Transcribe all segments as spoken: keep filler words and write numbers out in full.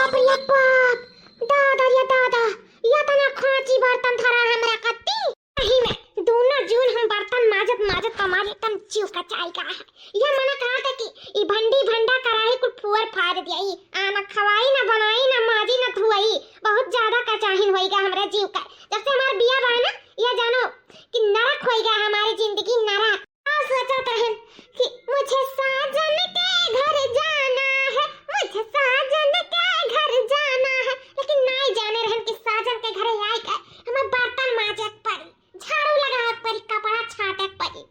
अरे बाप, दादा रे दादा, या तना खांची बर्तन धरा हमरा कत्ती। सही में, दोनों जून हम बर्तन माजत माजत हमारे एकदम जीव का चाय का है। ये मना कहा था कि ई भंडी भंडा कराही कुल फुअर फाड़ दिया, ई आ न खवाई, न बनाई, न माजी, न धुआई। बहुत ज्यादा कचाहिन होई गा हमरा जीव का। जब से हमार बिया बा ना, ये जानो कि नरक होई गा हमारी जिंदगी, नरक। आ सोचत रहन कि मुझे साजन के घर जाना है, मुझे साजन के घर जाना है, लेकिन नाई जाने रहन कि साजन के घरे आए के हमें बर्तन माजे के पड़ी, झाड़ू लगावे के पड़ी, कपड़ा छाटे के पड़ी।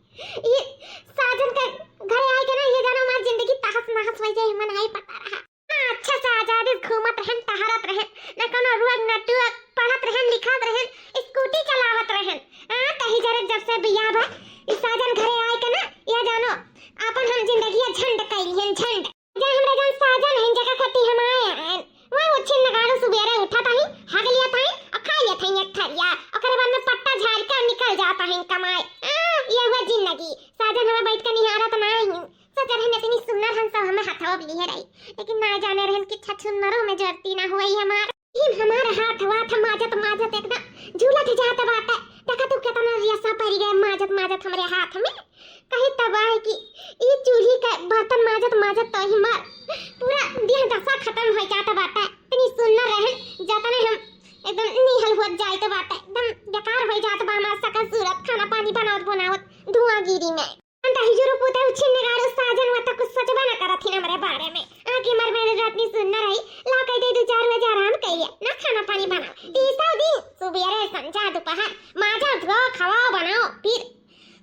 ये साजन के घरे आए के ना, ये जानो हमार जिंदगी तहस नहस हो जाए, हमें नाई पता रहा। अच्छा से आजादी से घूमत रहन, टहरत रहन, न कोनो रोग न टोग, पढ़त रहन, लिखत रहन, स्कूटी चलावत रहन। आ, तही जरे जब से बियाह बा, ई साजन घरे आए के ना, या जानो, आपन हम जिंदगिया झंड कइली हन, झंड। जे हमरा जौन साजन हन, जेकर खातिर हम आए हन, वही उछिन नगाड़ू सुबेरे उठत हई, हग लियत हई, और खा लियत हई एक थरिया, ओकरे बाद में पट्टा झाड़ के निकल जात हई कमाए। आ, ये हुआ जिंदगी। साजन हमें बैठ के निहारत ना हई। सोच रहन इतनी सुंदर हन सब हमें हथवा लिए रही, लेकिन ना जाने रहन कि छछुन्नरो में जरती ना हुई हमार। इन हमार हाथ वाथ माजत माजत एकदम झूलत जात बाटे। देखा तू केतना रेशा पड़ गए माजत माजत हमरे हाथ में। कही तब आए कि ई चूल्ही के बर्तन माजत माजत तो ही मार पूरा देह दशा खत्म हो जात बाटे। इतनी सुंदर रहन, जतने हम एकदम निहल होत जाइत बाटे, एकदम बेकार हो जात बा हमार सकल सूरत, खाना पानी बनावत बनावत धुआंगिरी में। हम त हिजुर पुते उछिन निगारू साजन वा त कुछ सोचबे न करत हिन हमरे बारे में। आके मर मेरे रत्नी सुन न रही, ला कह दे दो चार बजे आराम कइले, ना खाना पानी बनाओ। तीसरा दिन सुबेरे संझा दोपहर माजा धो खवाओ बनाओ, फिर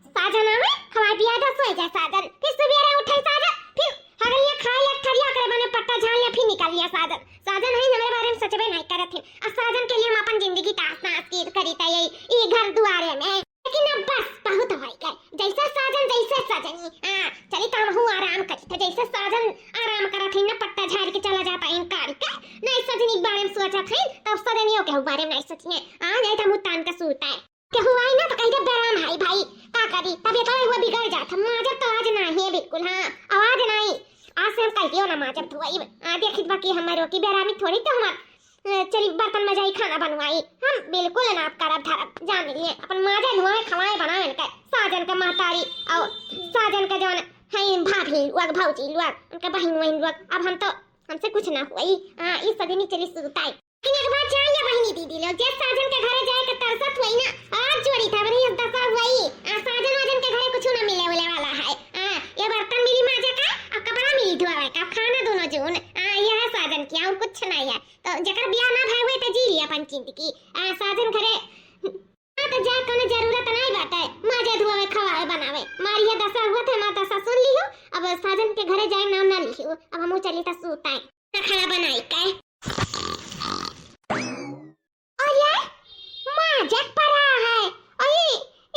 साजन आवे खवाए पिया दस हो जाए साजन, फिर सुबेरे उठे साजन, फिर हगलिया खाए या ठरिया करे बने पट्टा झाड़ लिया, फिर निकल लिया साजन। साजन है हमरे बारे में सोचबे नहीं करत हिन, और साजन के लिए हम अपन जिंदगी तास नास की करी त यही ई घर दुआरे में। लेकिन अब बस, बहुत होई गए। जैसे साजन, जैसे सजनी। हाँ, चली त हमहू आराम करी। त जैसे साजन आराम करत हई ना, पट्टा झाड़ के चला जाता है इनकार के। नहीं सजनी के बारे में सोचत हई, तब सजनियों के बारे में नहीं सोचिए। आ जाए त मुँह तान के सूता है। केहू आई ना त कह दे, "बेराम है भाई, का करी?" तब ये तो वो बिगड़ जात। हम माजब तो आज नहीं है बिल्कुल, हाँ, आवाज नहीं। आज से हम कह दियो ना माजब धोई। आ देखित बाकी हमारो की बेरामी थोड़ी तो हमार अ, चली बर्तन मजाई, खाना बनवाई, हम बिल्कुल ना करब धरब, जान लिए अपन माजे धुआए खवाए बनाए इनके, साजन के महतारी और साजन के जौन है भाभी लोग, भौजी लोग, उनके बहिन वहिन लोग, अब हम तो, हमसे कुछ ना हुई। हाँ, ई सजनी चली सुताई। लेकिन एक बात जान ले बहिनी दीदी लोग, जे साजन के घरे जाए के तरसत हुई ना, आज जोड़ी था बनी दशा हुई। आ, साजन वाजन के घरे कुछ ना मिले उले वाला है। आ, ये बर्तन मिली माजे का, और कपड़ा मिली धोवे का, खाना दोनों जून। आ, यह साजन किया और कुछ नहीं है। तो जेकर बियाह ना भय हुए त जी ली अपन जिंदगी। आ, साजन घरे, हाँ, तो जा, कोनो जरूरत नहीं बाटे माजे धोवे, खवावे, बनावे। मारी है दशा हुआ थे, हमार दशा सुन लियो। अब साजन के घरे जाए नाम ना लियो। अब हमहू चली त सूताए। खाना बनाई के। अरे, माजक परा है। अरे,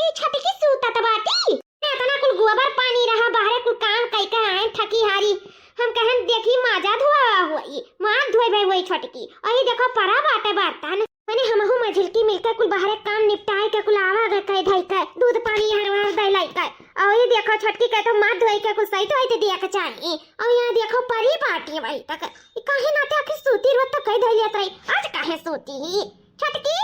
ई छोटकी सूतत बाटी। इतना कुल गोबर पानी रहा, बाहरे कुल काम कई के आए, थकी हारी। हम कहन, "देखी, माजा धोआ हुई, माथ धोए भई हुई छोटकी।" अरे, देखो, परा बाटे बर्तन। मने हमहू मझिलकी मिलके कुल बाहरे काम निपटाए के कुल आवा गए कह धई के, दूध पानी हर वहर दे लाई के। अरे, देखो, छोटकी के तो माथ धोए के कुल सही धोए दिया के चाहिए। और यहाँ देखो, परी बाटी वही तक। ई काहे नाते आखिर सूती रोत तो कह धई लेत रही, आज काहे सूती ही? छोटकी,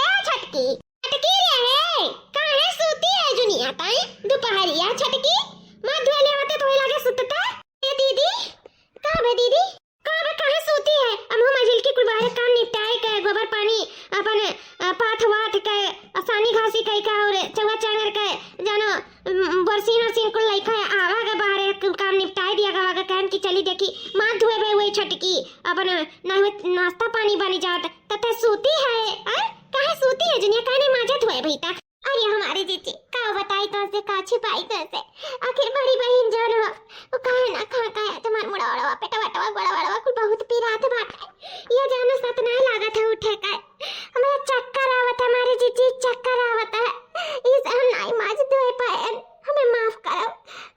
ए छोटकी, छोटकी रे हे, काहे सूती है जुनिया ताई? दोपहरिया छोटकी, माथ धोए ले आवते तो लगे सुतते। ए दीदी, का बे दीदी? का बे, काहे सूती है? अब हम मझिल की कुल बाहर काम निपटाए के, गोबर पानी, अपन, अ, पाथ वाथ के, अ, सानी घासी कई का और चौवा चांगर के, जानो, उम, बरसीन अरसीन कुल लइका है, आवा के बाहर कुल काम निपटाए दिया गवा के, कहन कि चली देखी, माथ धोए बे वही छोटकी, अपन, अ, ना हुए नाश्ता पानी बनी जात, त ते सूती है, आ? काहे सूती है जुनिया, काहे नहीं माजत हुए अभी तक? अरे हमारे जीजी, का बताई तो से, का छिपाई तो से। आखिर बड़ी बहिन जौन हो, वो काहे ना खा खाया तुम्हार मुड़ा वड़वा, पेटवा वटवा, गोड़ा वड़वा, कुल बहुत पिरात बाटे। ये जानो सत नहीं लागत है उठे का। हमरा चक्कर आवत है, हमारे जीजी चक्कर आवत है। इस हम नहीं माज धोए पाए, हमें माफ करो।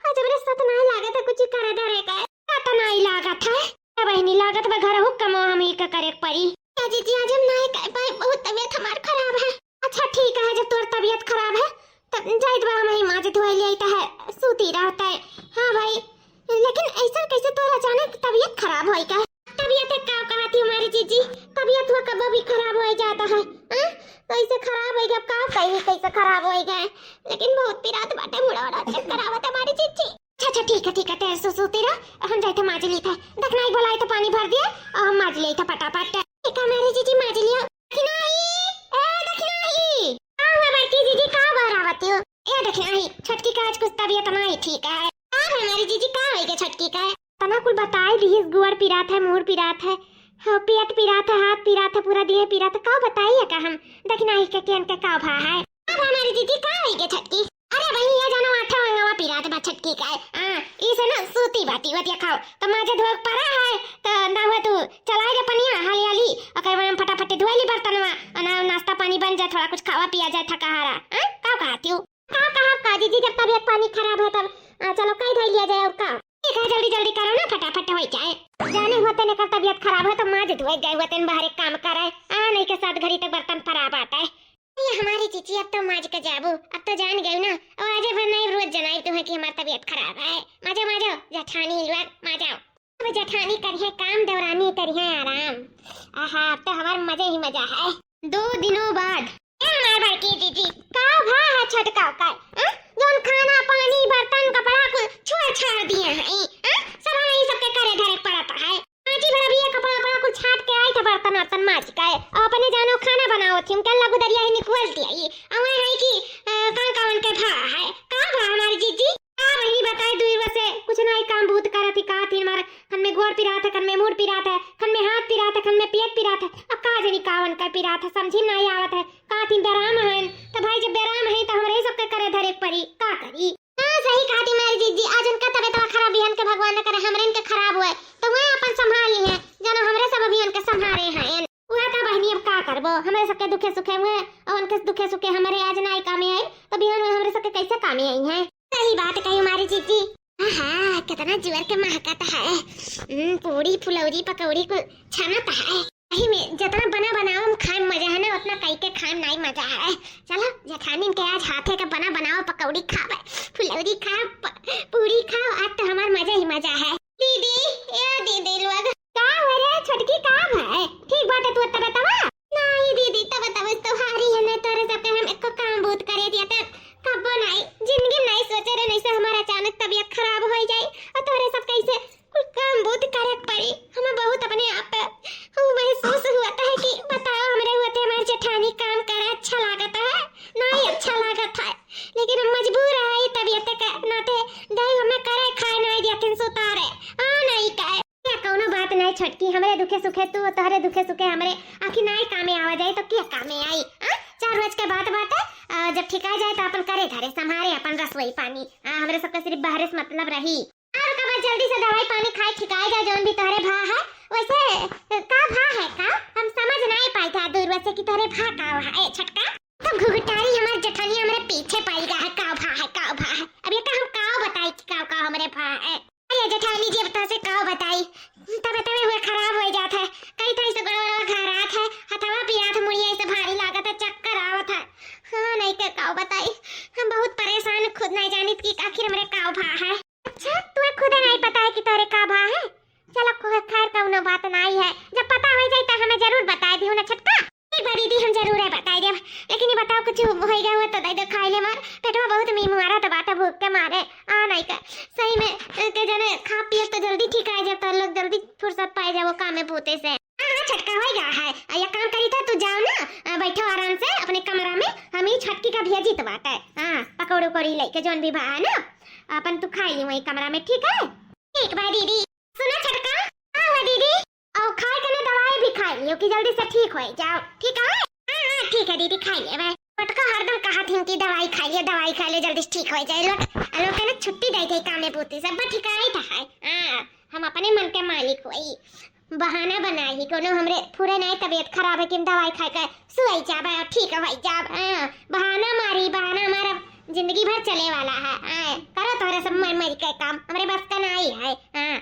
आज हमरा सत नहीं लागत है कुछ करे धरे का। पता नहीं लागत है। ए बहिनी, लागत बा घर हुक्का में हम ही का करे के पड़ी। ए जीजी, आज हम नहीं कर पाए, बहुत तबीयत हमार खराब है। अच्छा ठीक है, जब तोर तबीयत खराब है, तब जाइत बा हम ही माज धोए ले आइत है, सूती रहता है। हाँ भाई, लेकिन ऐसा कैसे तोर अचानक तबीयत खराब होई का? तबीयत का कहा थी हमारी जीजी, तबियत हुआ कब भी खराब होइ जात है, हाँ? कैसे खराब होइ गए, अब का कही कैसे खराब होइ गए, लेकिन बहुत पिरात बाटे, मुड़ा उड़ा चक्कर आवत है हमारी जीजी। अच्छा, अच्छा, ठीक है, ठीक है, तेरे से सूती रह, हम जाइत है माज लीत है, दखनाई बोलाई तो पानी भर दिया और हम माज लीत है फटाफट। ठीक है, हमारी जीजी माज लिया। दखनाई, ए दखनाई, का हुआ बड़की जीजी, का बहरावत हो? ए दखनाई, छोटकी का आज कुछ तबियत नाई ठीक है। का है हमारी जीजी, का होइ गए छोटकी का? तना कुल बताई दिहिस, गुअर पिरात है, मूड़ पिरात है, हाँ, पेट पिरात है, हाथ पिरात है, पूरा देह पिरात है, का बताई है का हम? दखनाई के केन के का भा है? अब हमारी जीजी का होइ गए छोटकी? अरे वही ये जानो आठा अंगवा पिरात बा छोटकी का है। हाँ, इसे ना सूती बाटी वतिया खाओ, तो माजे धोए परा है, तो ना हुआ तू चलाई दे पनिया हाली हाली, और कहे हम फटाफट धोए ली बर्तनवा, और ना नाश्ता पानी बन जाए, थोड़ा कुछ खावा पिया जाए थका हारा। हाँ, का कहती हूँ? का कहब का जीजी, जब तबियत पानी खराब है तब, आ, चलो कही धई लिया जाए और का। ठीक है, जल्दी जल्दी करो ना, फटाफट होइ जाए। जाने हुआ तेने कर तबियत खराब है तो माज धोए गए हुआ तेन बाहर एक काम करे। आ नहीं के सात घड़ी तक बर्तन परा बाटे। ये हमारी जीजी, अब तो माज के जाबू, अब तो जान गई ना। और आजे भर नहीं रोज जनाई तुम्हें कि हमार तबियत खराब है। माजो माजो जेठानी लोग, माजो। अब जेठानी करिहे काम, देवरानी करिहे आराम। आहा, अब तो हमार मजे ही मजा है। दो दिनों बाद। ए हमार बड़की जीजी, का भा है छोटका का? हैं? जौन खाना, पानी, बर्तन, कपड़ा कुल छोड़ छाड़ दिए हैं, हैं? सब हमें ही सबके करे धरे पड़त है। पाँची भर अभी ये कपड़ा, कपड़ा कुल छाट के आई थे, बर्तन, वर्तन माज के। और अपने जानो खाना बनाओ थी, उनके लगू दरिया ही निकुल दिया। ये अवे है कि, अ, कौन कौन के भा है? का भा हमारी जीजी? का बहिनी बताए, दुई बसे कुछ नाई काम बूत करत ही, का थी हमार खन में गोड़ पिरात है, खन में मूड़ पिरात है, खन में हाथ पिरात है, खन में पेट पिरात है। अब का जनी कावन का पिरात है, समझी में नाई आवत है। का थी बेराम हन, तो भाई जब बेराम है तो हमरे ही सबके करे धरे के पड़ी, का करी? हाँ, सही कहा थी हमारी जीजी, आज उनका तबियत खराब, बिहान के भगवान न करे हमरे इनके खराब हुए, तो वह अपन संभाल ली है, जानो हमरे सब अभी उनके संभारे हैं। वह का बहिनी, अब का करबो, हमरे सबके दुखे सुखे हुए, और उनके दुखे सुखे हमरे आज नाई कामे आई, तो बिहान में हमरे सबके कैसे कामे आई हैं? सही बात कही हमारी जीजी। आहा, कितना जोर के महकत है। हम्म, पूड़ी, फुलौरी, पकौड़ी कुल छनत है। सही में, जितना बना बनाओ हम खाए में मजा है ना, उतना कई के खाए में नाई मजा है। चलो, जेठानी के आज हाथे के बना बनाओ पकौड़ी खावे, फुलौरी खाओ, प-, पूड़ी खाओ, आज तो हमार मजा ही मजा है। दीदी, ए दीदी लोग। का हो रे छोटकी, का भाई? ठीक बाटे तू तबे तबा? नाई दीदी, तबे तबे तो हारी है, नहीं तोरे सबके हम एको काम बूत करे दिया त कब्बो नाई, जिंदगी में नाई सोचे रहे, नहीं से हमारा अचानक तबियत खराब हो जाई और तोरे सब कैसे कुल काम बूत करे के पड़ी। हमें बहुत अपने आप पे वो महसूस हुआ था कि बताओ, हमरे हुआ थे हमारे जेठानी काम करे अच्छा लागत है, नाई अच्छा लागत है, लेकिन हम मजबूर है तबियत के नाते, दाई हमें करे खाए नाई दिया, सुतारे आ नाई का। या कौनो बात नाई छोटकी, हमरे दुखे सुखे तू, तोहरे दुखे सुखे हमरे, आखिर नाई कामे आवा जाए तो के कामे आई? आ? चार रोज के बात बाटे, आ, जब ठिका जाए तो अपन करे धरे संभारे अपन रसोई पानी। आ, हमरे सबके सिर्फ बहरे से मतलब रही। और का बा, जल्दी से दवाई पानी खाए, ठिकाए जाए जौन भी तोहरे भा है। वैसे का भा है का? हम समझ नाई पाई था दूर से कि तोहरे भा का है, ए छोटका। तब घुघुटारी हमार जेठानी हमरे पीछे पड़ गया है, का भा है, का भा है। अब ये तो हम का बताई कि का का हमरे भा है। अरे जेठानी जी, अब तोहसे का बताई, तबे तबे हुए खराब हो जात है। कई तरह से गोड़वा घहरात है, हथवा पिरात है, मुड़िया ऐसे भारी लागत है, चक्कर आवत है। हाँ, नहीं के का बताई, हम बहुत परेशान, खुद नहीं जानित कि आखिर हमरे का भा है। अच्छा, तुम्हें खुद नहीं पता है कि तोरे का भा है? चलो, खो-, खैर, कौनो बात नाई है। जब पता हो जाई, तो हमें जरूर बताए दियो ना, छोटका। ठीक बा दीदी, हम जरूर है बताए देब। लेकिन ये बताओ, कुछ हो गया हुआ तो दे दे, खाए ले मार। पेटवा बहुत मीमुआरा तो बाटा भूख के मारे। आ नाई का, सही में, ए, के जने खा पिए तो जल्दी ठीक आ जाए, तो लोग जल्दी फुर्सत पाए जाओ काम में बूते से। हाँ, हाँ, छोटका हो गया है। आ, ये काम करी था, तू जाओ ना, आ, बैठो आराम से अपने कमरा में, हम ही छोटकी का भेजी तो बात है। हाँ, पकौड़े उकौड़ी लेके जौन भी भा है ना, अपन तू खाई ली वही कमरा में, ठीक है? ठीक बा दीदी। सुना छोटका, हाँ हो दीदी, और खाए के ना दवाई भी खाई लियो कि जल्दी से ठीक हो जाओ, ठीक है? हाँ, हाँ, ठीक है दीदी, खाई लेबे। छोटका हरदम कहा थी कि दवाई खाई लियो, दवाई खाई लियो, जल्दी से ठीक हो जाए। लोग, लोग के ना छुट्टी दे दे कामे बूती से, बस ठीक आई था है। हाँ, हम अपने मन के मालिक होई। बहाना बनाई, कोनो हमरे पूरे नहीं तबियत खराब है कि हम दवाई खाए के सुई जाबे और ठीक हो जाब। हाँ, बहाना मारी, बहाना हमारा जिंदगी भर चले वाला है। हाँ, करो तोहरे सब मर मर के काम, हमरे बस का नहीं है। हाँ।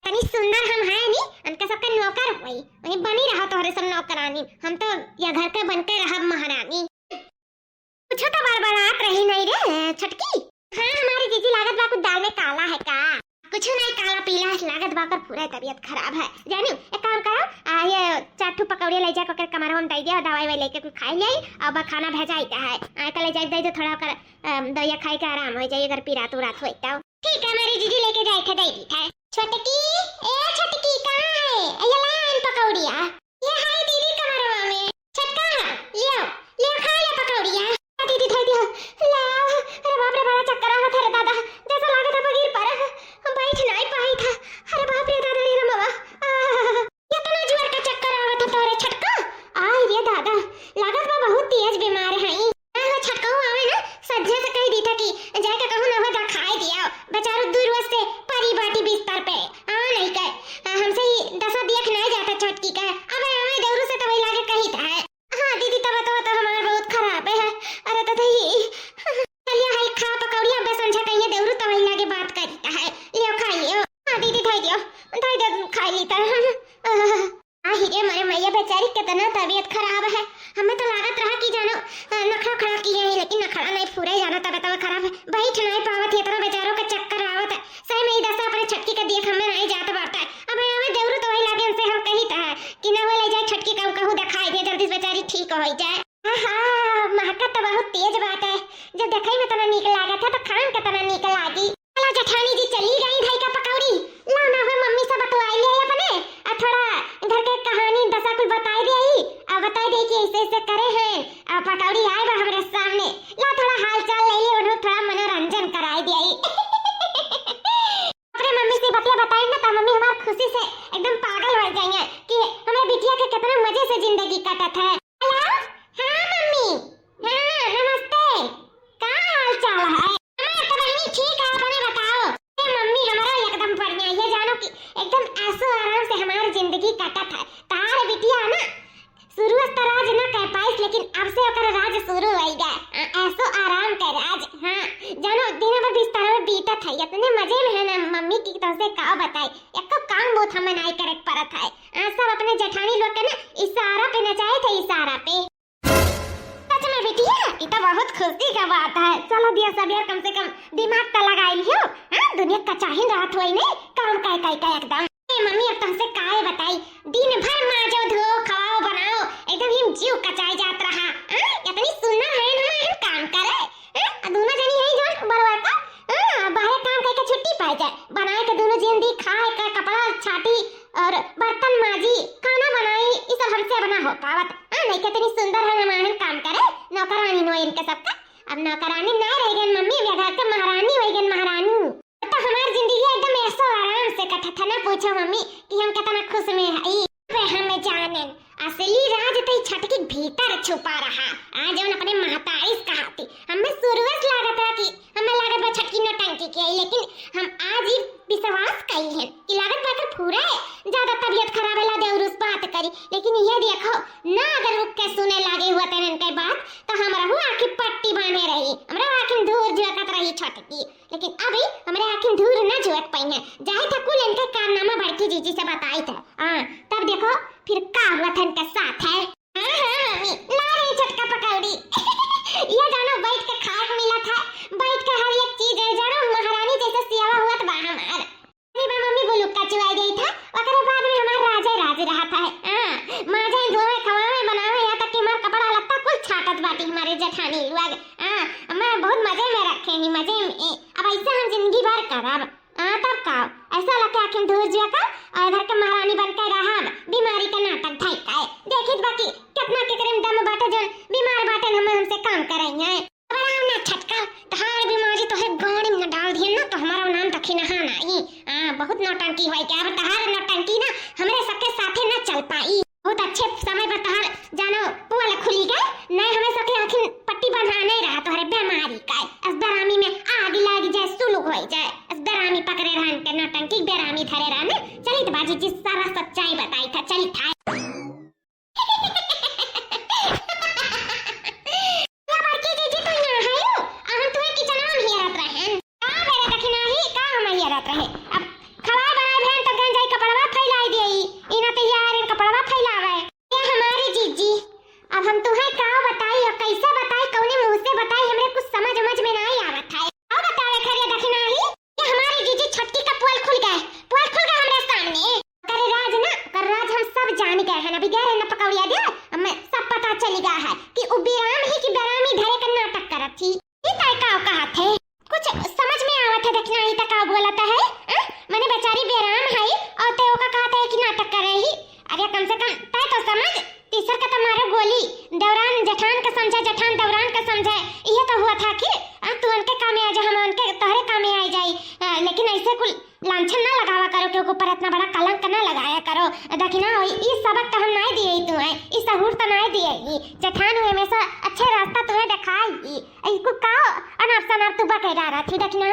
तनी सुंदर हम हैं नी, उनके सबके नौकर होई, वहीं बनी रहा तोहरे सब नौकरानी। हम तो या घर के बन के रहब महारानी। कुछ तो बड़बड़ात रही नहीं रे छोटकी। हाँ, हमारी जीजी लागत बा कुछ दाल में काला है का? कुछ नहीं, काला पीला है, लागत बा कर पूरा तबियत खराब है। जानी, एक काम करो, आ, ये चार ठू पकौड़िया लइ जाके ओकर कमरवा में दइ दिया, दवाई ववाई लेके कुल खाइ लेई, अब खाना भेजाइत है। आए का लइ जाए दइ दो थोड़ा ओकर, अम, दवाइया खाइ के आराम होइ जाई, अगर पिरात उरात होई तउ। ठीक है, हमारी जीजी लेके जाए थे, दइ दी था। छोटकी, ए छोटकी, कहाँ है? ये ला आइन पकौड़िया। ये है दीदी कमरवा में। छोटका, लियो, लियो, खा ले पकौड़िया। दीदी, धइ दियो। ला, अरे बाप रे, बड़ा चक्कर आवत है रे दादा, जैसे लागत है गिर पड़ा। हम बैठ नाहीं पाई था। अरे बाप रे दादा रे रमवा। आह, इतना जोर का चक्कर आवत है तोरे छोटका? आय रे दादा, लागत बा बहुत तेज बीमार है। ना हो छोटकऊ आवे ना, सज्जे से कहि दी था कि जाके कहूँ ना हो देखाइ दिया। बेचारू दू रोज से परी बाटी बिस्तर पे। आ नहीं के, आ, हमसे ही दशा देख नाहीं जाता छोटकी का। अब आवे देवरू से तो वही लागे कही था है। हाँ दीदी, तब तो, तो हमार बहुत खराब है। अरे तो दही, चलिए हाय खा पकौड़िया, अबे संझा कहिए देवरू तो वही लागे बात करी है। लियो खाइ लियो। हाँ दीदी, धइ दियो, धइ दे, खाइ ली तो। आही रे मोरे मैया, बेचारी कितना तबीयत खराब है। हमें तो लागत रहा कि जानो, अ, नखड़ा खड़ा किए हैं, लेकिन नखड़ा नहीं पूरे, जानो तबीयत खराब है, बैठ नहीं पावत है, इतना बेचारों का चक्कर आवत है। सही में ई दशा अपने छोटकी का देख हमें नहीं जात बाटे। अब हमें देवरू तो वही लागे, उनसे हम कही था कि ना वो ले जाए छोटकी का, कहूँ देखाइ दे, जल्दी से बेचारी ठीक होइ जाए। हाँ, हाँ, महकत तो बहुत तेज बाटे, जब देखई में तना नीक लागत है तो खान के तना नीक लागी। चला जेठानी जी चली गई धई का पकौड़ी। लाओ ना, हुए मम्मी से बतवाई ले अपने, आ थोड़ा घर के कहानी दशा कुल बताई दे आई, आ बताई दे कि ऐसे ऐसे करे हैं, आ पकौड़ी आए बा हमरे सामने। लाओ थोड़ा हाल चाल ले ले, उन्हें थोड़ा मनोरंजन कराई दे आई। अपने मम्मी से बतिया बताई ना, तो मम्मी हमार खुशी से एकदम पागल हो जाइए कि हमारे बिटिया के कितना मजे से जिंदगी कटत है। हेलो, हाँ मम्मी, हाँ नमस्ते, का हाल चाल है? हमार तो बहिनी ठीक है, अपने बताओ। ए मम्मी, हमारा एकदम बढ़िया, ये जानो कि एकदम ऐसो आराम से हमार जिंदगी कटत है। तार बिटिया ना, शुरू से तो राज ना कर पाइस, लेकिन अब से ओकर राज शुरू होइगा। आ, ऐसो आराम कर राज, हाँ, जानो दिन भर बिस्तर में बीतत है, इतने मजे में है ना मम्मी की, तुमसे का बताई, एको काम बहुत हमें नाई करे के पड़त है। आ, सब अपने जेठानी लोग के ना इशारा पे नचाए थे, इशारा पे। सच में बिटिया, ई तो बहुत खुशी का बात है। चलो दिया सब यार, कम से कम दिमाग तो लगाई लियो। हाँ, दुनिया का चाहिन रहत होई नहीं, काम काय काय का एकदम। ए मम्मी, अब तुमसे काय बताई, दिन भर माजो धो, खवाओ बनाओ, एकदम हिम जीव कचाई जात रहा। हाँ, इतनी सुंदर है ना, हम काम करे। हाँ, आ दोनों जनी है जो बड़वा का, हाँ, बाहर काम करके छुट्टी पाई जाए, बनाए के दोनों जनी खाए का, कपड़ा छाटी और बर्तन माजी, खाना बनाई, ई सब हमसे अब ना हो पावत। हाँ, नहीं कितनी सुंदर है, हमारे काम करे, नौकरानी नो इनके सबका। अब नौकरानी ना रह गई मम्मी, अब घर के महारानी हो गई, महारानी। तो हमार जिंदगी एकदम ऐसो आराम से कटत है, ना पूछो मम्मी कि हम कितना खुश में हई। वे हमें जानेन, असली राज तो ई छटकी भीतर छुपा रहा। आज जौन अपने महतारी से कहा थी, हमें शुरुए से लागत रहा कि हमें लागत बा छटकी नौटंकी के, लेकिन हम आज ही विश्वास कई है कि लागत बा एकर पूरा है। ज्यादा तबीयत खराब है, ला देवरू से बात करी, लेकिन ये देखो ना, अगर रुक के सुने लागे हुआ तेन इनके बात, तो हमरहू आँखी पट्टी बांधे रही, हमरा आँखी में धूर झोंकत रही छटकी। लेकिन अभी हमरे आँखी में धूर ना झोंक पाई है, जाए था कुल इनके कारनामा बड़की जीजी से बताई था। हाँ, तब देखो फिर का हुआ था इनके साथ है। हाँ, हाँ, मम्मी, ला रही छोटका पकौड़ी। ये जानो बैठ के खाए के मिला था, बैठ के हर एक चीज है, जानो महारानी जैसे सेवा हुआ था हमार। अरे बा मम्मी, बुलुक का चुआई गई था, ओकरे बाद में हमार राजे राज रहा था। हाँ, माजे धोवे, खवावे, बनावे, यहाँ तक कि हमार कपड़ा लत्ता कुल छाटत बाटी हमारे जेठानी लोग। हाँ, हमें बहुत मजे में रखे ही, मजे में। अब ऐसे हम जिंदगी भर करब। हाँ, तब का? ऐसा लगे आखिर धूर जिया का और इधर के महारानी बन के रहब, बीमारी का नाटक धई का। देखित बाकी कितना केकरे में दम बाटे, जौन बीमार बाटे, हमें हमसे काम कराई है। अब आराम ना छटका, तहार बीमारी तो है गाड़ी में डाल दिए ना, तो हमारा नाम दखिनहा नाई। हाँ, बहुत नौटंकी होई क्या? अब तहार नौटंकी ना हमरे सबके साथे ना चल पाई। बहुत अच्छे समय पर तहार जानो पोल खुली गए, नहीं हमें सबके आँखिन पट्टी बंधा नहीं रहा, तोहरे बीमारी का। अस बेरामी में आग लाग जाए, सुलुक होई जाए, अस बेरामी पकड़े रहन के नौटंकी बेरामी धरे रहने। चलित बाजी जी सारा सच्चाई बताई था, चलित है। या बड़की जीजी, तू यहाँ है यू? आ हम तुम्हें किचनवा में हेरत रहन। का मेरे दखिनाही, का हम हेरत रहे? अब खवाए बनाए भेन तो गंजाई कपड़वा फैलाई देई। ई ना तो यार, इन कपड़वा फैलाई खाना भी गैर न पकौड़िया दे, हमें सब पता चली गा है कि उ बेराम ही कि बेरामी धरे का नाटक करत थी। ई ताई का कहत है? कुछ समझ में आवत है, देखना ही त का बोलत है, हैं? मने बेचारी बेराम है और ते ओका कहत है कि नाटक कर रही। अरे कम से कम तय तो समझ, तीसर का तो मारो गोली, दौरान जेठान का समझे, जेठान दौरान का समझे, इहे तो हुआ था कि, आ, तू उनके कामे आ जा, हम उनके तोहरे कामे आ जाई, आ, लेकिन ऐसे कुल लांछन ना लगावा करो, केहू के ऊपर इतना बड़ा कलंक ना लगाया करो। देखी ना, ई सबक तो हम नाय दिए तुम्हें, ई सहूर तो नाय दिए, ई जेठान हुए हमेशा अच्छे रास्ता तुम्हें दिखाई, ई, ई कुल का अनाप शनाप तू बकेरा रहा थी, देखी ना।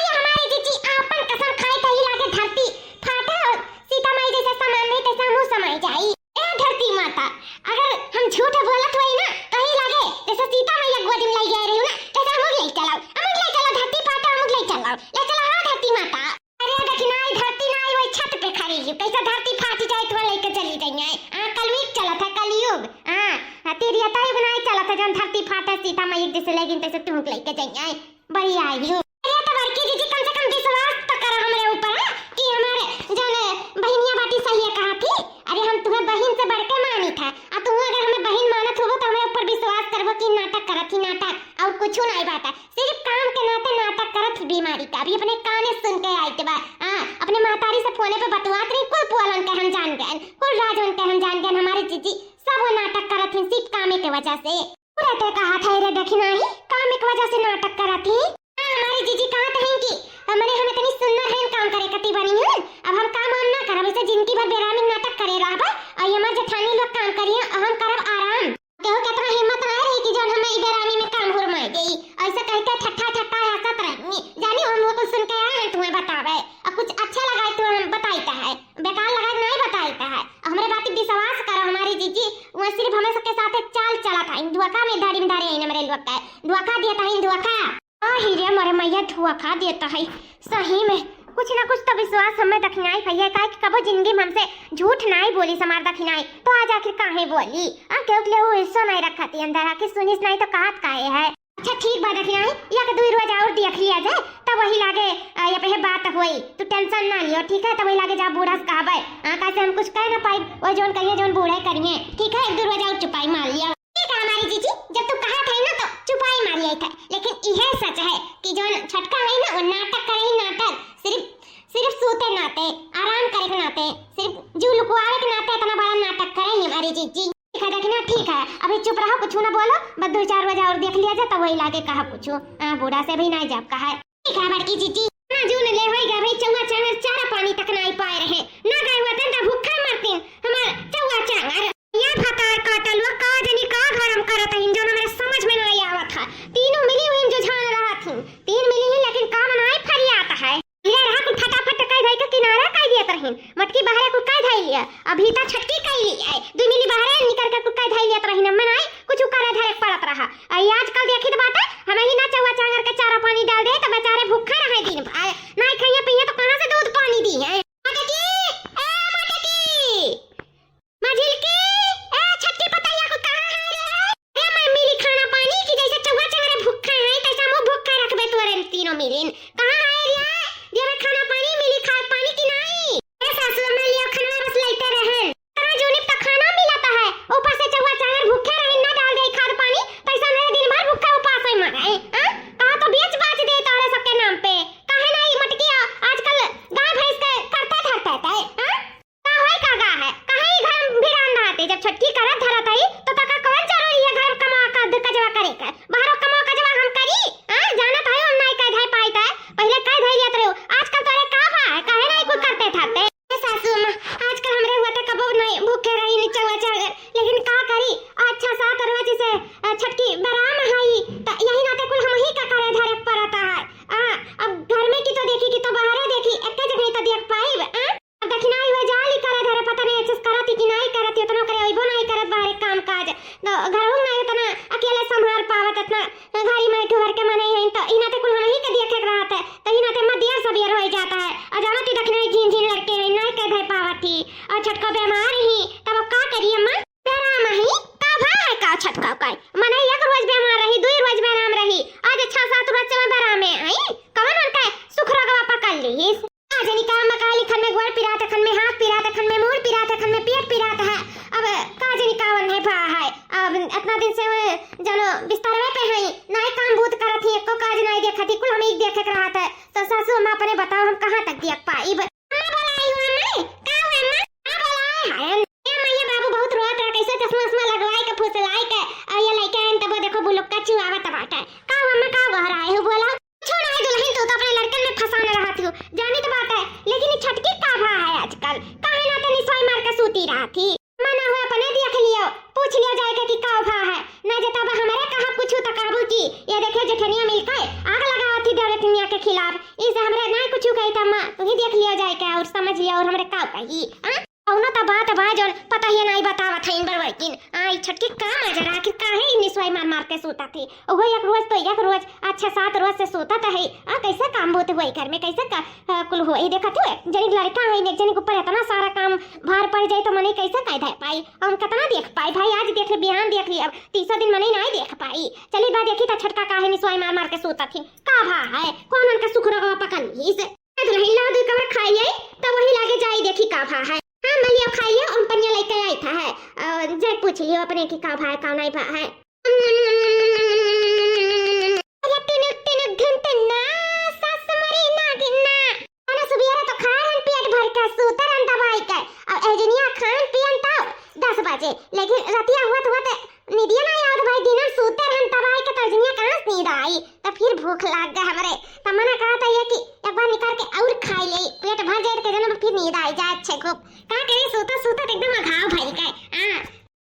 ये हमारी जीजी आपन कसम खाए कही लागे धरती फाटे और सीता माई जैसे समान नहीं तैसे मुंह समाई जाई। ए धरती माता, अगर हम झूठ बोलत होई ना, कहीं लागे जैसे सीता मैया गोदी में ले गए रही ना, तैसे हम ले चलाओ, हम ले चलाओ धरती फाटे, हम ले चलाओ, ले चलाओ हाँ धरती माता। अरे देखी ना, ई धरती ना, ई वही छत पे खड़ी है, कैसे धरती फाट जाए तो लेके चली जाइए। हाँ, कलयुग चलत है, कलयुग। हाँ, हाँ, तेरी अता युग ना ही चलत है, जौन धरती फाटे सीता मैया जैसे लेकिन तैसे तुम लेके जाइए। बड़ी आई हूँ। अरे तो बड़की जीजी, कम से कम विश्वास तो करो हमरे ऊपर, हाँ, कि हमारे जौन बहिनिया बाटी सही है कहा थी। अरे हम तुम्हें बहिन से बढ़ के मानी था, आ तुम अगर हमें बहिन मानत हो तो हमें ऊपर विश्वास करबो कि नाटक करत ही नाटक, और कुछ नहीं बात है। सिर्फ काम के नाते नाटक करत ही बीमारी का। अभी अपने काने सुन के आइत बा, हाँ, अपने महतारी से फोने पे बतवात रही, कुल पुअलन के हम जान गए, कुल राजवन के हम जान गए, हमारे जीजी सब वो नाटक करत ही सिर्फ कामे के वजह से। पूरा ते कहा था रे देखी नाही, काम एक वजह से नाटक करत ही। हाँ, हमारी जीजी कहत हैं कि हमरे हम इतनी सुंदर हैं, काम करे कती बनी हैं, अब हम काम वाम ना करब, ऐसे जिंदगी भर बेरामी नाटक करे रहब, और ये हमार जेठानी लोग काम करिए और हम करब आराम। केहू के इतना हिम्मत ना रही कि जौन हमें ई बेरामी में काम हुरमाई देई, ऐसे कह के ठट्ठा ठट्ठा हंसत रही। जानी हम वो कुछ सुन के आए हैं तुम्हें बतावे, और कुछ अच्छा लगा तो हम बताई है, बेकार लगा नहीं बताई है, हमरे बात पे विश्वास करो हमारी जीजी, वो सिर्फ हमें सबके साथ चाल चलत है, धोखा में धड़ी में धरे हैं हमरे लोग के, धोखा देत है, धोखा। आही रे मोरे मैया, धोखा देत है सही में। कुछ ना कुछ तो विश्वास हमें दखिनाई भैया, काहे कि कबो जिंदगी में हमसे झूठ नाई बोली हमार दखिनाई, तो आज आखिर काहे बोली? आ, केहू के लिए वो हिस्सो नहीं रखत ही अंदर, आखिर सुनिस नहीं तो कहत काहे है? अच्छा ठीक बा दखिनाई, या के दुई रोज और देख लिया जाए, तब वही लागे, आ, ये पे बात होई, तू tension ना लियो, ठीक है? तब वही लागे जा बूढ़ा से कहबे, आ, कैसे हम कुछ कह ना पाई, वो जौन कहिए जौन बूढ़े करिए, ठीक है? एक दो रोज और चुपाई मार लिया। ठीक है हमारी जीजी, जब तू कहा था ना तो चुपाई मार लिया था, लेकिन यह सच है कि जौन छटका है ना वो नाटक करे ही नाटक, सिर्फ, सिर्फ सूते नाते, आराम करे के नाते, सिर्फ जू लुकवावे के नाते इतना बड़ा नाटक करे ही हमारी जीजी। ठीक है, देखी ना, ठीक है, अभी चुप रहो, कुछ ना बोलो, बस दो चार बजे और देख लिया जाए, तब वही लागे कहा कुछ। हाँ, बूढ़ा से भी नहीं जाब कहा। ठीक है बड़की जीजी। ना जून ले होई गए भाई, चौवा चांगर चारा पानी तक नहीं पाए रहे, ना गए हुआ तन भूखा मरते हमार चौवा चांगर। या भतार काटल हुआ का जनी का घर हम करत हईन, जौन हमरे समझ में नहीं आवत है। तीनों मिली हुई जो झान रहा थी, तीन मिली ही लेकिन काम नहीं फरियात है। ये रहा कुल फटाफट कह धई के किनारा कह दियत रहीन, मटकी बहरे कुल कह धई लिया, अभी ता छटकी कह लिया है, दू मिली बहरे निकर के कुल कह धई लियत रहीन, हमें नहीं कुछ करे धरे पड़त रहा। आ ये आजकल देखी तो बात है, हम ही ना चौवा चांगर के चारा पानी डाल दे तो बेचारे भूखा रहे दिन भर, नहीं खाइए पिए तो कहाँ से दूध पानी दी है? मटकी, ए मटकी, मझिलकी, ए छटकी पतैया को कहाँ है रे? ए मैं मिली खाना पानी की जैसे चौवा चांगरे भूखा है, तैसा मुँह भूखा रखबे तोरे तीनों मिलिन। कहाँ है रे? दे हमें खाना पानी, मिली खाद पानी की नहीं? ए सासू, हमें लियो खाना बस लेते रहन। कहाँ जूनी तक खाना मिलता है, ऊपर से चौवा चांगर भूखे रहे, ना डाल दे खाद पानी, तैसा मेरे दिन भर भूखा उपास ही मरे, हाँ? कहाँ तो बेच बाच दे तोरे सबके नाम पे। काहे ना ई मटकिया आजकल गाय भैंस के करते धरते थे, हाँ? का होई का गा है? काहे ई घर में वीरान रहते? जब छोटकी करत धरत हई, तो तका कौन जरूरी है घर कमा का द-, कजवा करे के? बाहरो कमा कजवा हम करी? हाँ? जानत हई हम नाई कह धाई पाई तय। पहिले कह धाई लियत रहो। आजकल तोरे का बा है? काहे नाई कुछ करते धरते? ए सासू माँ, आजकल हमरे हुआ तो कबो नाई भूखे रही नी चौवा चांगर। लेकिन का करी? अच्छा सात रोज से, अ, छटकी बराम हई, त यही नाते कुल हम ही का करे धरे पड़ता है। आ, अब घर में की तो देखी, की तो बाहरे देखी, एक जगह ही तो देख पाई। आ? अब दखिनाई हुए जाली करे धरे, पता नहीं अच्छे से करत ही कि नहीं करत ही, उतना करे अइबो नहीं करत बाहरे काम काज। तो घरहू में नहीं उतना अकेले संभाल पावत, इतना घरी में ठुवर के मने हैं, तो इना ते कुल हम ही के देखे के रहत है, तो इना ते मत देर सबेर हो जाता है। और जानत ही दखिनाई झीन झीन लड़के हैं, नहीं कह धर पावत ही, और छटको बीमार ही, तब अब का करी अम्मा? बेराम ही, का भा है का छटका का? मने एक रोज बीमार रही, दुई रोज बेराम रही, आज छह सात रोज से बेराम में आई, कवन उनका सुख रोगवा पकड़ ली? आज निकाह में काली खन में गोड़ पिरात, खन में हाथ पिरात, खन में मूड़ पिरात, खन में पेट पिरात है। अब चुआवत बाटे। का अम्मा, का गोहराए हो बोला? छोड़ा है दुलहिन, तू तो अपने लड़कन में फंसान रहत हो, जानित बाटे। लेकिन ई छटकी का भा है आजकल, काहे ना ते निसवाई मार के सूती रहत ही? मना हो अपने देख लियो, पूछ लियो जाए के कि का भा है। ना जे तब हमरे कहब कुछु त कहबू कि ये देखे जेठनिया मिलके आग लगावत ही देवरनिया के खिलाफ। इसे हमरे ना कुछु कही त अम्मा, तू ही देख लियो जाए के और समझ लियो और हमरे का कही, हाँ? कौनो त बात बा जौन पता ही नाई बतावत है इन बड़वैकिन। आ, ई छटकी का मजा रहा कि काहे ई निसवाई मार मार के सूतत ही? ओहो एक रोज तो एक रोज, अच्छा सात रोज से सूतत है। आ, कैसे काम बूत हुई घर में, कैसे का, आ, कुल हुई? देखत हुए, जनी लड़का है, एक जनी के ऊपर इतना सारा काम भार पड़ जाए तो मनई कैसे कह दे पाई? हम कितना देख पाई भाई, आज देख ले, बिहान देख ली, अब तीसरा दिन मनई नाई देख पाई। चली बा देखी त छटका काहे निसवाई मार मार के सूतत ही? का भा है? कौन उनका सुख रोगवा पकड़ ली से? ए दुलहिन, लाओ दुई कवर खाई आई, तब वही लागे जाई देखी का भा है। हाँ, मैं लियो खाई लियो, उन पनिया लेके आई था है। अ, जाए पूछ लियो अपने कि का भा है, का नहीं भा है। अरे टिनुक टिनुक धुन टुन्ना, सास मरी नागिन ना। अरे सुबियरा तो खाए हन पेट भर के, सूतर हन दबाई के। अब एजनिया खान पियन तो दस बजे, लेकिन रतिया हुआ तो हुआ तो निदिया ना आवत भाई, दिनन सूते रहन तब आई के तर्जनिया कहाँ से नींद आई? त फिर भूख लाग गए हमरे। त मना कहत है कि एक बार निकाल के और खाई ले, पेट भर जाए त के जन फिर नींद आई जाए अच्छे खूब। का करे, सूतत सूतत एकदम अघाव भई गए। हाँ,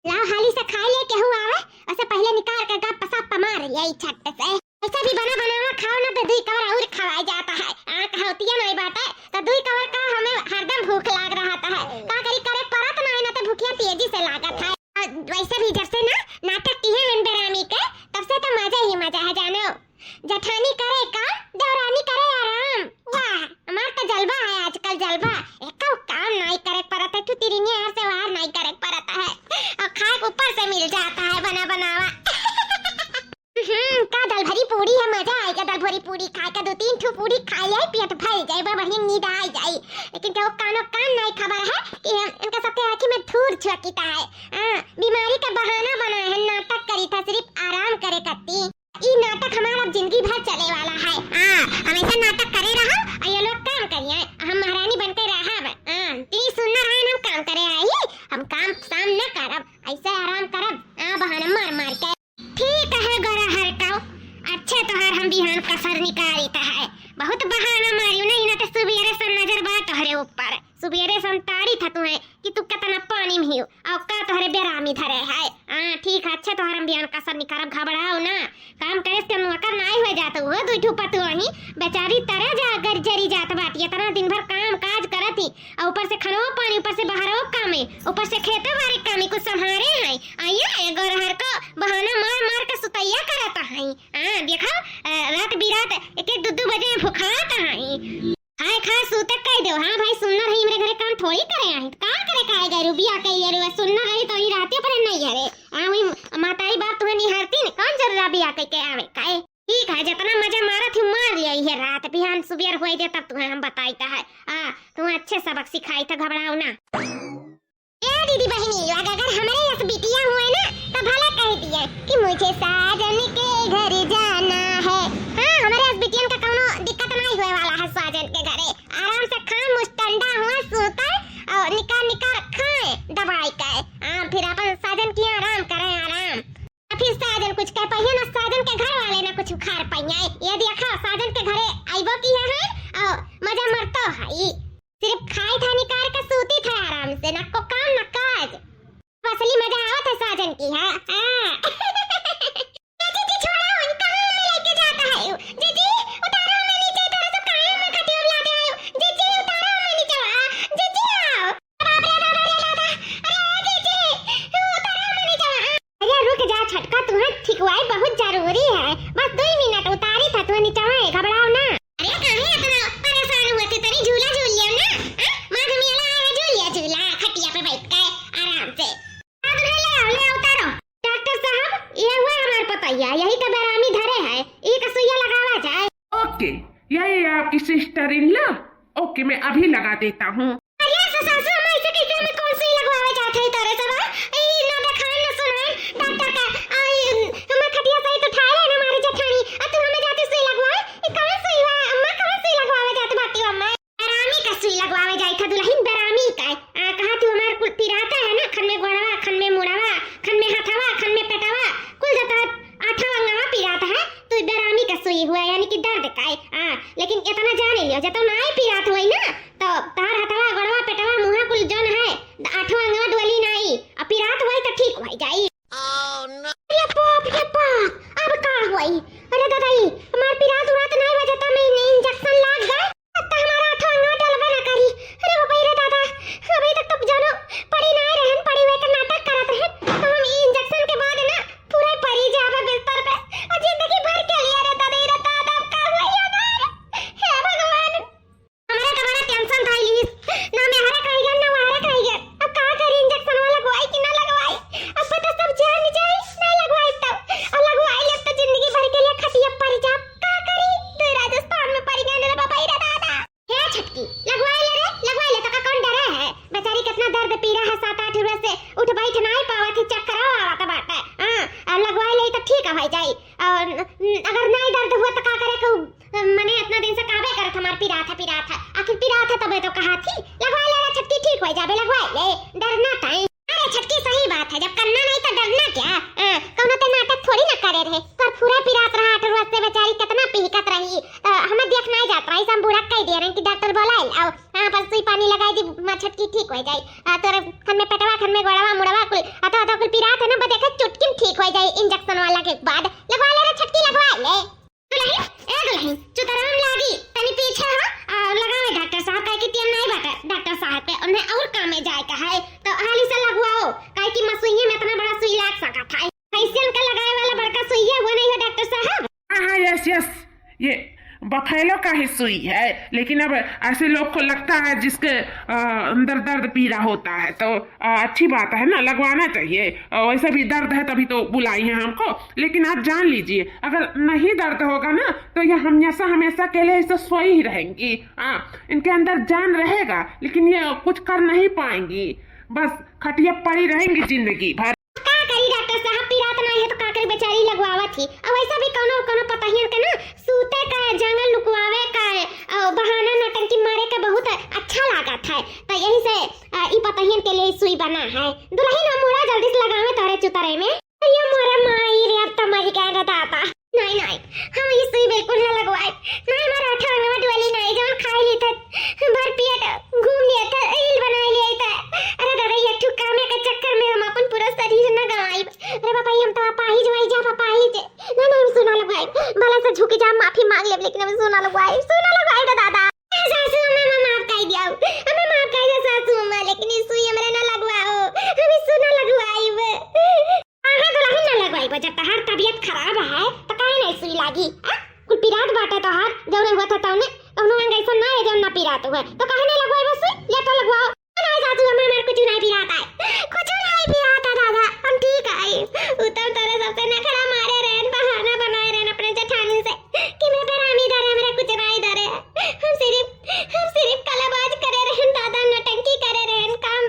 लाओ हाली से खाई ले, केहू आवे, ओसे पहले निकाल के गप सप मार ले छट से। ऐसे भी बना बनावा खाओ ना तो दुई कवर और खवाई जाता है। आ, कहावतिया नहीं बाटे, तो दुई कवर का हमें हरदम भूख लाग रहत है। का करी, करे परत नहीं ना तो भूखिया तेजी से लागत है। आ, वैसे भी जब से ना नाटक किहे हैं बेरामी के, तब से तो मजा ही मजा है जानो। जेठानी करे काम, देवरानी करे आराम। वाह, हमार तो जलवा है आजकल, जलवा। एको काम नहीं करे परत है, तू तिरिनिया यार से वार नहीं करे परत है। और खाए के ऊपर से मिल जाता है बना बनावा। हम्म, का दल भरी पूरी है, मजा आएगा दल भरी पूरी खाए का। दो तीन ठो पूरी खा ले, पेट भर जाए, बड़ा बढ़िया नींद आ जाए। लेकिन केहू कानो कान नहीं खबर है कि हम इनका सबके आँखी में धूर झोंकिता है। हाँ, बीमारी का बहाना बनाए है, नाटक करी था सिर्फ आराम करे कत्ती। ई नाटक हमारा अब जिंदगी भर चले वाला है। हाँ, हमेशा नाटक करे रहो और ये लोग काम करिए, हम महारानी बन के रहब। हाँ, ती सुनना रहे हम काम करे आई, हम काम शाम न करब, ऐसे आराम करब। हाँ, बहाना मार मार के। ठीक है गोरहर काऊ, अच्छे तोहार हम बिहान कसर निकालित है। बहुत बहाना मारियो नहीं ना तो सुबेरे से नजर बा तोहरे ऊपर। सुबेरे से हम ताड़ी था तुम्हें कि तू कितना पानी में हियो और का तोहरे बेरामी धरे है। हाँ ठीक है, अच्छे तोहर हम बिहान कसर निकारब, घबराओ ना। काम करे से नौकर नाई हो जात हो, दुई ठो पतुआ ही बेचारी तरे जा गर जरी जात बाटी, इतना दिन भर काम काज करत ही और ऊपर से खनवा पानी, ऊपर से बहरवा कामे, ऊपर से खेते बारी कामे, कुछ संभारे हैं। आइए, ए गोरहर को बहाना मार मार के सुतैया करत हई। हाँ, देखा, अ, रात बिरात एक एक दू दू बजे भुखात हई। खाए खाए सूते कह दो। हाँ भाई, सुनना रही, हमरे घरे काम थोड़ी करे आई। का करे खाए गए रू, बिया कह रू, सुनना रही तो ही रहते पर नहीं घरे। हाँ, वही माताई बाप तुम्हें निहारती न, कौन जरूरा बिया कह के आवे, काहे? ठीक है, जितना मजा मारत ही मार लिया ये रात, बिहान सुबेर होई दे तब तुम्हें हम बताई का है। हाँ, तुम्हें अच्छे सबक सिखाई था, घबराओ ना। ए दीदी बहिनी लोग, अगर हमरे यस बिटिया हुए ना, तो भला कह दिए कि मुझे साजन के घर जाना है। हाँ, हमरे यस बिटियन का कौनो दिक्कत नहीं होए वाला है साजन के घरे। आराम से खाए, मुस्टंडा हुए, सूते और निकार निकार खाए दबाई के। हाँ, फिर अपन साजन की आराम करे, आराम। आ फिर साजन कुछ कह पाइए ना, साजन के घर वाले ना कुछ उखाड़ पाइए। ये देखा, साजन के घरे आइबो की है और मजा मरतो है। सिर्फ खाई था निकार के सूती था आराम से, ना को काम ना काज। असली मजा आवत है साजन की, हाँ, हाँ। जीजी, छोड़ो, इन कहाँ हमें लेके जाता है? जीजी, उतारो हमें नीचे, इधर से काहे हमें खटिया में लाते हैं? जीजी, उतारो हमें नीचे, आ, जीजी, आओ। बाप रे, बाप रे, दादा। अरे, जीजी, उतारो हमें नीचे, आ। अरे, रुक जा छटका, तुम्हें ठिकवाई बहुत जरूरी है। बस दो ही मिनट उतारी था, तुम्हें नीचे, घबराओ ना। अरे काहे इतना परेशान हुआ थे? तनी झूला झूल लियो ना। हाँ? माघ मेला आया, झूल लिया झूला, खटिया पे बैठ के आराम से। अब नहीं ले आओ, ले आओ, उतारो। डॉक्टर साहब, ये हुआ हमार पतैया, यही का बेरामी धरे है, यही का सुइया लगावा जाए। ओके, यही आपकी सिस्टर इन लॉ। ओके, मैं अभी लगा देता हूँ। अरे स-, सासू अम्मा, ऐसे कैसे हमें कौन सुई लगवावे जात है तोरे सब, हाँ? ई ना देखान, ना सुनान, डॉक्टर का, आ, ई, हमार खटिया सहित उठाए रहे ना हमारे जेठानी, आ तू हमें जाती सुई लगवाए? ई कौन सुई हुआ, अम्मा, कौन सुई लगवावे जात बाटी अम्मा? बेरामी का सुई लगवावे जाई था दुलहिन, बेरामी का। आ, कहा तू हमार कुल पिराता है ना, खन में गोड़वा, खन में मुड़वा, खन में हथवा, खन में पेटवा, कुल जाता है, आठा अंगवा पै जाई। Oh, no। अरे बाप रे बाप, अब का होई? अरे दादा, ई हमार पिरात उरात नाई बजता, में इंजेक्शन लाग गए, अब त हमारा आठो अंगवा डलबे ना करी। अरे बाप रे दादा, अभी तक तो जानो पड़ी नाई रहन, पड़ी हुए के नाटक करत रहन, तो हम ई इंजेक्शन के बाद ना पूरा परी जाबे बिस्तर पे, और जिंदगी भर के लिए रे दादा, रे दादा, अब का होई हमार? हे भगवान, हमरा तो बड़ा टेंशन था इलिस। ना मेहरा कहिए, ना वहरा कहिए। अब का करी, इंजेक्शन वाला लगवाई कि ना लगवाई? अब पता सब जान जाई, ना लगवाई तब। और लगवाई ले तो जिंदगी भर के लिए खटिया पर जा। का करी? तो राजस्थान में पड़ गए रे बाबा, रे दादा। हे छटकी, लगवाई ले रे, लगवाई ले, तो का कौन डरा है? बेचारी कितना दर्द पीरा है, सात आठ रोज से उठ बैठ नहीं पावत है, चक्कर आवत बाटे। हाँ, और लगवाई ले तो ठीक हो जाई। और न-, अगर नहीं दर्द हुआ तो का करे को मने इतना दिन से कहबे करत हमार पिरात है, पिरात है। आखिर पिरात है तबे तो कहा थी। लगवा ले रे छटकी, ठीक हो जाबे, लगवा ले, डरना ताई। अरे छटकी सही बात है, जब करना नहीं तो डरना क्या? हाँ, कौनो ते नाटक थोड़ी ना करे रहे। पर पूरा पिरात रहा, आठ रोज से बेचारी कितना पिहकत रही। तो हमें देख नहीं जात रही, हम बूढ़ा कह दिए रहे कि डॉक्टर बोला है, आओ, हाँ, बस सुई पानी लगाई दी, माँ छटकी ठीक हो जाई। आ, तोरे खन में पेटवा, खन में गोड़वा, मुड़वा कुल, अतो, अतो कुल पिरात है ना, बस देखे चुटकी में ठीक हो जाई, इंजेक्शन वाला के बाद। लगवा ले रे छटकी, लगवा ले। दुलहिन, ए दुलहिन, चुतराम लागी, तनी पीछे हो, आ, लगावे डॉक्टर साहब, काहे कि टेम नाई बाटे डॉक्टर साहब के, उन्हें और काम में जाए का है, तो हाली से लगवाओ, काहे कि मसुइये में इतना बड़ा सुई लाग सका था। फैशन का लगाए वाला बड़का सुइया हुआ नहीं है डॉक्टर साहब? हाँ, हाँ, यस, यस, ये बफेलो का ही सुई है, लेकिन अब ऐसे लोग को लगता है जिसके, आ, अंदर दर्द पीड़ा होता है, तो आ, अच्छी बात है ना, लगवाना चाहिए। आ, वैसे भी दर्द है तभी तो बुलाई हैं हमको। लेकिन आप जान लीजिए, अगर नहीं दर्द होगा ना तो ये हमेशा हमेशा के लिए ऐसे सोई ही रहेंगी। हाँ, इनके अंदर जान रहेगा लेकिन ये कुछ कर नहीं पाएंगी, बस खटिया पड़ी रहेंगी जिंदगी भर। का करी डॉक्टर साहब, पिरात नहीं है तो का करी, बेचारी लगवावत ही। और वैसे भी कौनो कौनो पतहियन के ना सूते का, जंगल लुकवावे का, अ, बहाना नौटंकी मारे का बहुत अच्छा लागत है, तो यही से, अ, ई पतहियन के लिए सुई बना है। दुलहिन, हम मुड़ा जल्दी से लगावे तोरे चुतरे में। अरे मोरे माई रे, अब तो मर गए रे दादा। नहीं, नहीं, हम ई सुई बिल्कुल ना लगवाए। नहीं, हमारा आठा अंगवा डोली नहीं, जवन खाए ली था, भर पेट घूम लिया था, रील बनाए लिया था। अरे दादा, ये ठुकामे के चक्कर में हम अपन पूरा शरीर ना गंवाई। अरे बाबा, हम तो अपाहिज वही जा, अपाहिज। ना, ना, हम सुना लगवाई। भला से झुक जा, माफी मांग लेब, लेकिन हम सुना लगवाई, सुना लगवाई रे दादा। ए सासू अम्मा, हमें माफ कर दिया, हमें माफ कर दिया सासू अम्मा, लेकिन ई सुई हमरे ना लगवाओ, हम ई सुना लगवाई। काहे दुलहिन ना लगवाई? जब तहार तबीयत खराब है, तो काहे नहीं सुई लागी? आ? कुल पिरात बाटे तोहार, जौन हुआ था तौने, कौनो अंग ऐसा ना है जौन ना पिरात हुआ, तो काहे नहीं लगवाई बस सुई? ले तो लगवाओ। नहीं सासू अम्मा, हमार कुछ नहीं पिरात है, कुछ नहीं पिरात है दादा, हम ठीक है। उ तो तोरे सबसे नखड़ा मारे रहन, बहाना बनाए रहन अपने जेठानी से कि मैं बेरामी धरे, हमरा कुछ नहीं धरे। हम सिर्फ, हम सिर्फ कलाबाज करे रहन दादा, नौटंकी करे रहन, काम,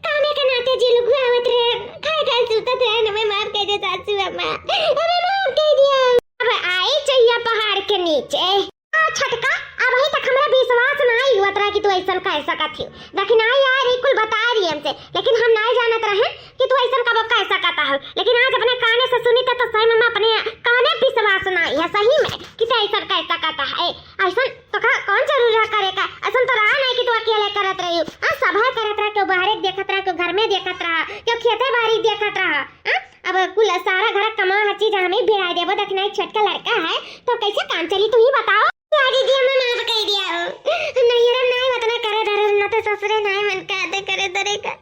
कामे के नाते जी लुगुआवत रहन, खाए खाए सुतत रहन, हमें माफ कर दे सासू अम्मा, हमें माफ कर दिया। अब आई चहिया पहाड़ के नीचे। आ, छटका, अबही तक हमरा विश्वास नाई हुआ तोरा कि तू ऐसन कह सकत ही। देखी ना यार, ई कुल बता रही हमसे, लेकिन हम नाई जानत रहे कि तू ऐसन कबो कह सकत हो। लेकिन आज अपने काने से सुनी त, तो सही में अपने काने विश्वास नाई है सही में कि तू ऐसन कह सकत है। ऐसन तो का, कौन जरूरी रहा करे का? ऐसन तो रहा नहीं कि तू अकेले करत रही हो। हाँ, सभा करत रहा, क्यों बाहरे देखत रहा, क्यों घर में देखत रहा, क्यों खेते बाड़ी देखत रहा। हाँ? अब कुल सारा घर कमा हर चीज हमें भिड़ा देबो, दखिनाई छोटका लड़का है, तो कैसे काम चली, तू ही बताओ। या दीदी, हमें माफ कर दिया हो। नैहरा में नहीं उतना करे धरे, न तो ससुरे नहीं मन का आते करे धरे का।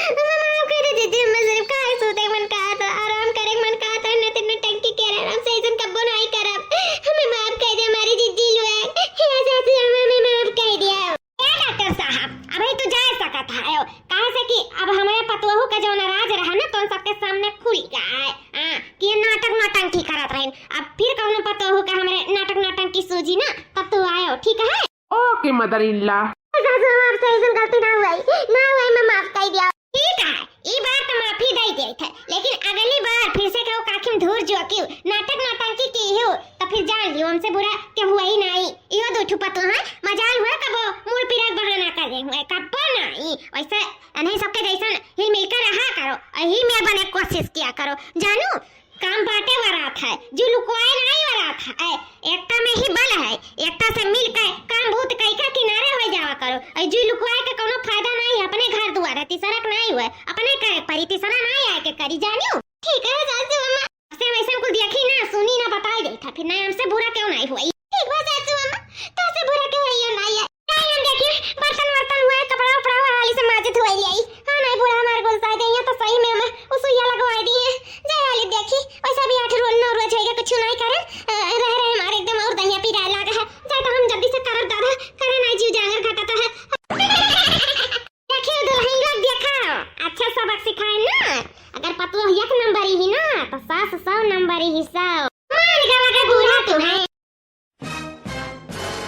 हमें माफ कर दे दीदी, हमें सिर्फ खाए सूते मन का आता, आराम करे मन का आता, न तो नौटंकी करे, हमसे ऐसन कब्बो नहीं करब। हमें माफ कर दे हमारी जीजी लोग। हे सासू, हमें, हमें माफ कर दिया हो। ए डॉक्टर साहब, अबही तू जा सकत है, काहे से कि अब हमारे पतोहू का जौन राज रहा ना, तो उन सबके सामने खुल गया है, हाँ, कि ये नाटक नौटंकी करत रहिन। अब फिर कौनो पतोहू का हमारे नाटक नौटंकी सूझी ना, तब तू आयो, ठीक है? OK mother in law। सासू, हम आपसे ऐसन गलती ना हुई, ना हुई, मैं माफ कर दिया। ठीक है, ई बार तो माफी दे देत है, लेकिन अगली बार फिर से केहू काखी में धूर जोकियो, नाटक नौटंकी कियो, तो फिर जान लियो, हमसे बुरा केहू हुआ ही नहीं। इहो दो ठो पतोह है, मजाल हुआ कबो मूड़ पीरा के बहाना कर दे हुए, कब्बो नहीं। वैसे अनही सबके जैसन हिल मिलकर रहा करो, और हिल मिल बने कोशिश किया करो, जानू। काम बाटे वरात है, जो लुकवाए नहीं वरात है। एकता में ही बल है, एकता से मिल के काम भूत कई का किनारे हो जावा करो। और जो लुकवाए के कोनो फायदा नहीं है, अपने घर दुआर है, तीसरा के नहीं हुए, अपने करे परी, तीसरा नहीं है। के करी जानियो। ठीक है सासू अम्मा, से वैसे कुल देखी ना, सुनी ना, बताई देई था, फिर नहीं हमसे बुरा क्यों नहीं हुई। ठीक बा सासू अम्मा, तो से बुरा क्यों हुई नहीं है। नहीं हम देखी, बर्तन वर्तन हुआ है, कपड़ा उपड़ा हुआ, हाली से माजे धुआई ले आई। हाँ नहीं बुरा हमारे गुस्सा दे, यहाँ तो सही में हमें वो सुइया लगवाई दी है। जाए हाली देखी, वैसा भी आठ रोज नौ रोज है, कुछ नहीं करे, अ, रह रहे हमारे एकदम और दहिया पिराए लागा है। जाए तो हम जल्दी से करब दादा, करे नहीं जीव जांगर घटा तो है। देखियो दुल्हन लोग, देखा, अच्छा सबक सिखाए ना। अगर पतोह एक नंबर ही ना, तो सास सौ नंबर ही, सौ।